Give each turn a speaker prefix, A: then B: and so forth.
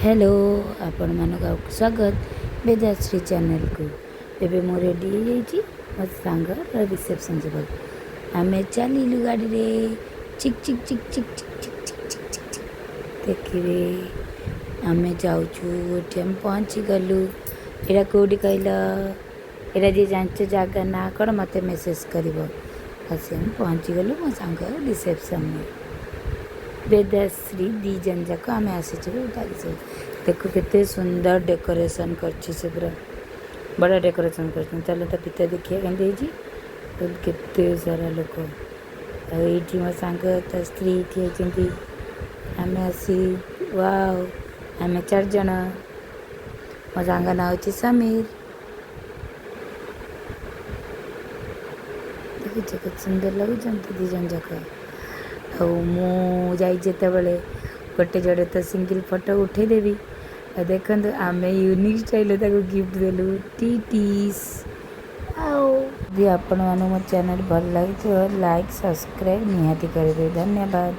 A: Hello, ଆପଣମାନଙ୍କୁ ଆଉ ସ୍ୱାଗତ ବେଦାଶ୍ରୀ ଚ୍ୟାନେଲକୁ। ଏବେ ମୁଁ ରେଡ଼ି ହେଇଯାଇଛି ମୋ ସାଙ୍ଗର ରିସେପସନ୍ ଯିବାକୁ। ଆମେ ଚାଲିଲୁ ଗାଡ଼ିରେ, ଚିକ୍ ଚିକ୍ ଚିକ୍ ଚିକ୍ ଚିକ୍ ଚିକ୍ ଚିକ୍ ଚିକ୍ ଚିକ୍ ଚିକ୍। ଦେଖିବେ, ଆମେ ଯାଉଛୁ। ଏଠି ଆମେ ପହଞ୍ଚିଗଲୁ। ଏଇଟା କେଉଁଠି କହିଲ? ଏଇଟା ଯିଏ ଜାଣିଛ ଜାଗା ନାଁ କ'ଣ, ମୋତେ ମେସେଜ୍ କରିବ। ଆସି ଆମେ ପହଞ୍ଚିଗଲୁ ମୋ ସାଙ୍ଗ ରିସେପସନ୍ରେ। ବେଦାଶ୍ରୀ ଦୁଇ ଜଣ ଯାକ ଆମେ ଆସିଛୁ। ଦେଖୁ, କେତେ ସୁନ୍ଦର ଡେକୋରେସନ୍ କରିଛି ସେ। ପୁରା ବଢ଼ିଆ ଡେକୋରେସନ୍ କରିଛନ୍ତି। ଚାଲ, ତା ଭିତରେ ଦେଖିବା କେମିତି ହେଇଛି। କେତେ ସାରା ଲୋକ। ଆଉ ଏଇଠି ମୋ ସାଙ୍ଗ, ତା ସ୍ତ୍ରୀ ଠିଆ ହେଇଛନ୍ତି। ଆମେ ଆସି, ୱାଓ, ଆମେ ଚାରିଜଣ। ମୋ ସାଙ୍ଗ ନାଁ ହେଉଛି ସମୀର। ଦେଖୁଛ, କେତେ ସୁନ୍ଦର ଲାଗୁଛନ୍ତି ଦୁଇ ଜଣ ଯାକ। ଆଉ ମୁଁ ଯାଇଛି ଯେତେବେଳେ ଗୋଟେ ଯୋଡ଼େ ତ ସିଙ୍ଗିଲ୍ ଫଟୋ ଉଠେଇଦେବି। ଆଉ ଦେଖନ୍ତୁ, ଆମେ ୟୁନିକ୍ ଷ୍ଟାଇଲ୍ରେ ତାକୁ ଗିଫ୍ଟ ଦେଲୁ ଟି ଟିସ୍। ଆଉ ଯଦି ଆପଣମାନଙ୍କୁ ମୋ ଚ୍ୟାନେଲ୍ ଭଲ ଲାଗିଥିବ, ଲାଇକ୍, ସବସ୍କ୍ରାଇବ୍ ନିହାତି କରିବେ। ଧନ୍ୟବାଦ।